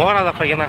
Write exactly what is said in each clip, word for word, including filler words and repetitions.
Ora da khaigena.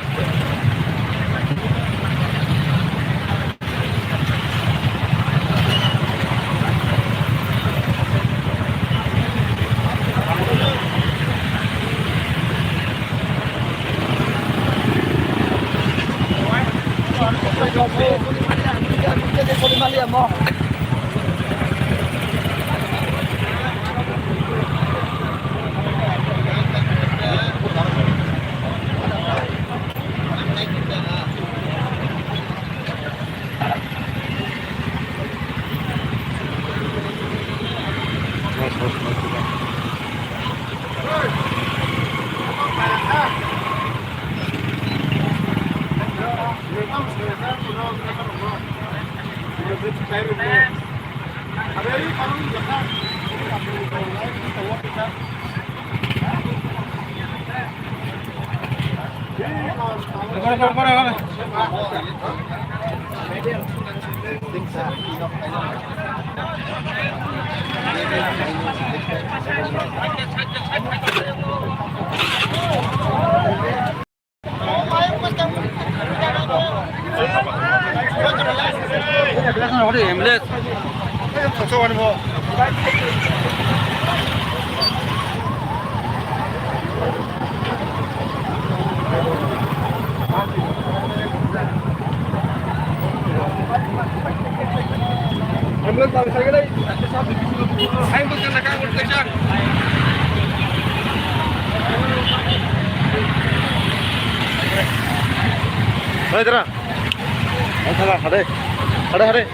Hei, tara. Hei, tara, hade. Hade, hade.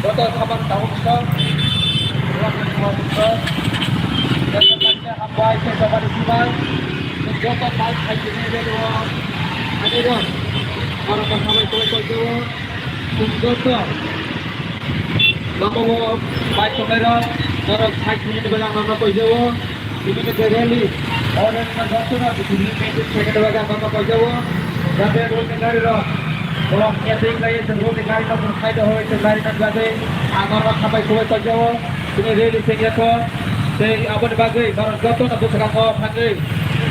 Joto samani tabuk sok, joto kaisa hambai khe jabari sibai, joto mal khaijini relo, ani rok, oro kok hambai khe koi khe o, joto, joto, bai tongnai rok, norok sai khaijini bagwi ang norok koi khe o. Tini ke rally, o rally no joto no tini ke second waga no no koi jabo. Jate road ni gari rok, borok ke ding lai, road ni gari no side hoi, to gari no jate, ang norok khabai khubai koi jabo. Tini rally se ya ko, tei aboni bagwi norok joto no bwskango thangwi,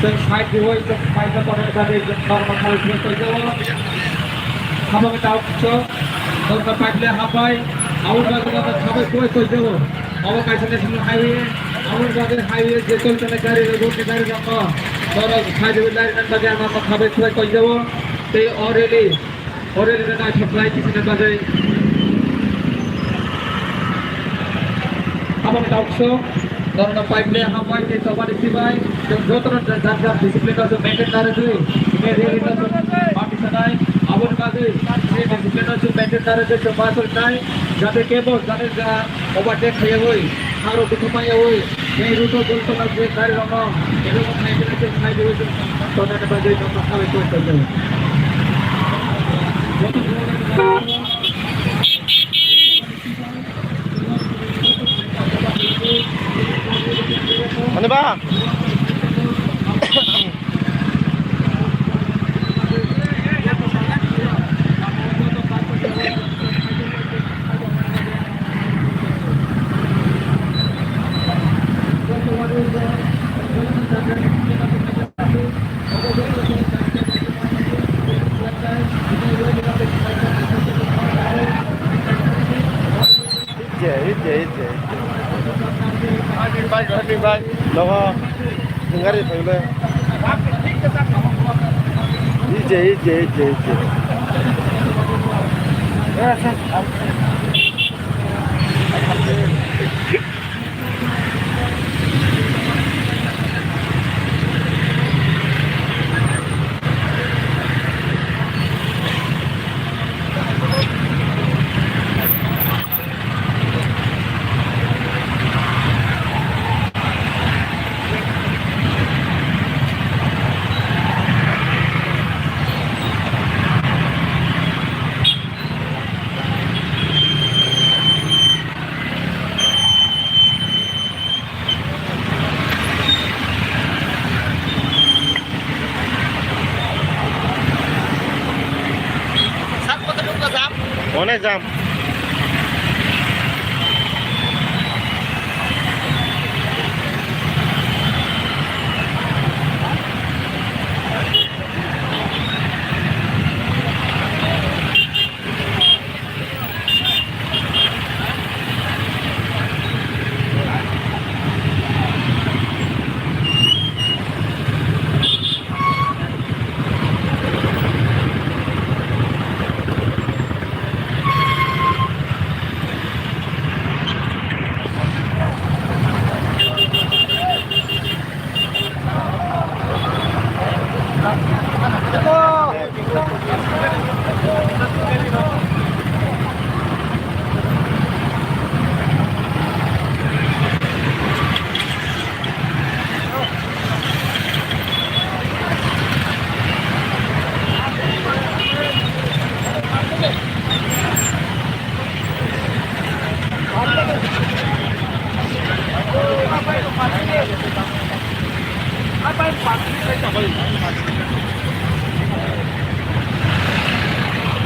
tei side hoi, tei side no tongna bagwi norok khabai khubai koi jabo. Khabai tao so, norok pipe le habai, aboni bagwi norok khabai khubai koi jabo. Obo kaisa national highway, aboni bagwi highway je choli tongnai gari rok, road ni gari rok no, norok side o line rwna bagwi ang norok khabai khubai koi jabo. Tei o rally, o rally no naithok khlai tisina bagwi. Aboni tao so, norok no pipe le hambai tei chobani sibai, chwng joto no jar jar discipline no chwng maintain kharwi twi, tei rally no chwng party sanai, aboni bagwi tei discipline no chwng maintain kharwi twi chwng ma choli nai, jate kebo jate ja Overtake khaiyawi, haro kuthumaiyawi, tei road o dol tongma je gari rokno, ebo khai khe khe khai dewi tongna bagwi tongma khabai koi koi. Ani ba? Bye. Nogo. Gari thangde. Ije, ije, ije, ije. Onek jam.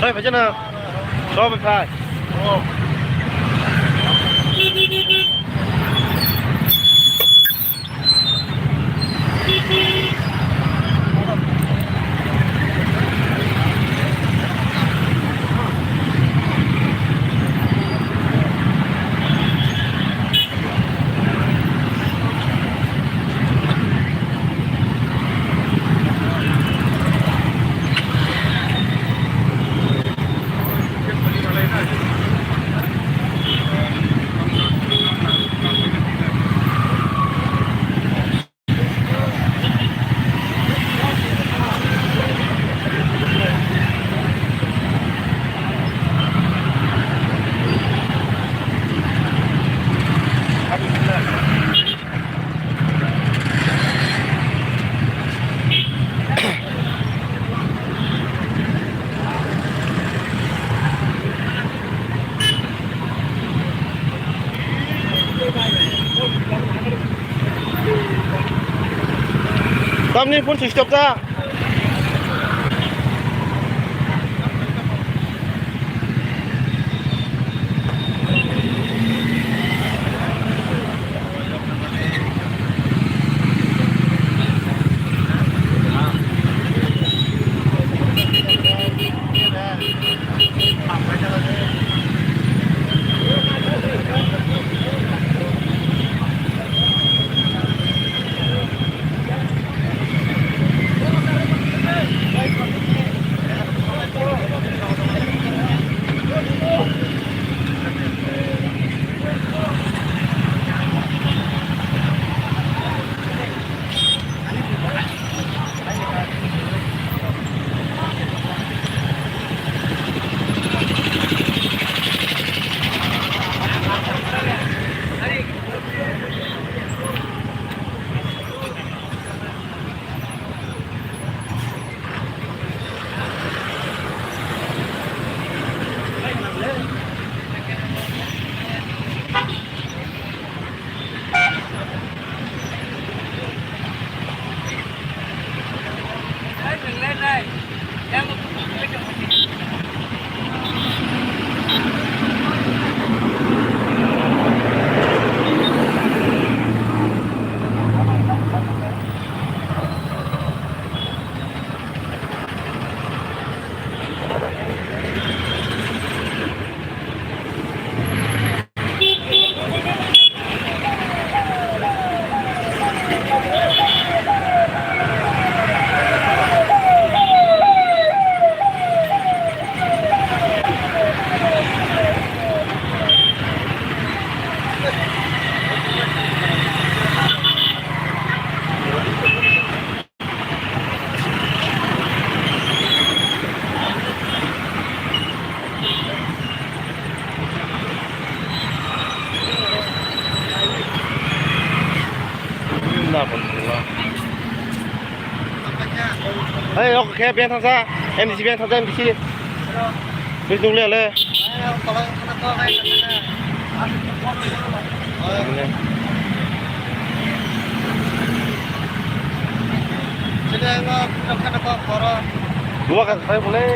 Hei, phai jana. Sob phai. Tamni phone switch off ta. Ke ben thangsa, M D C ben thangsa, M D C. Bini nung le le. Dua kan sai boleh.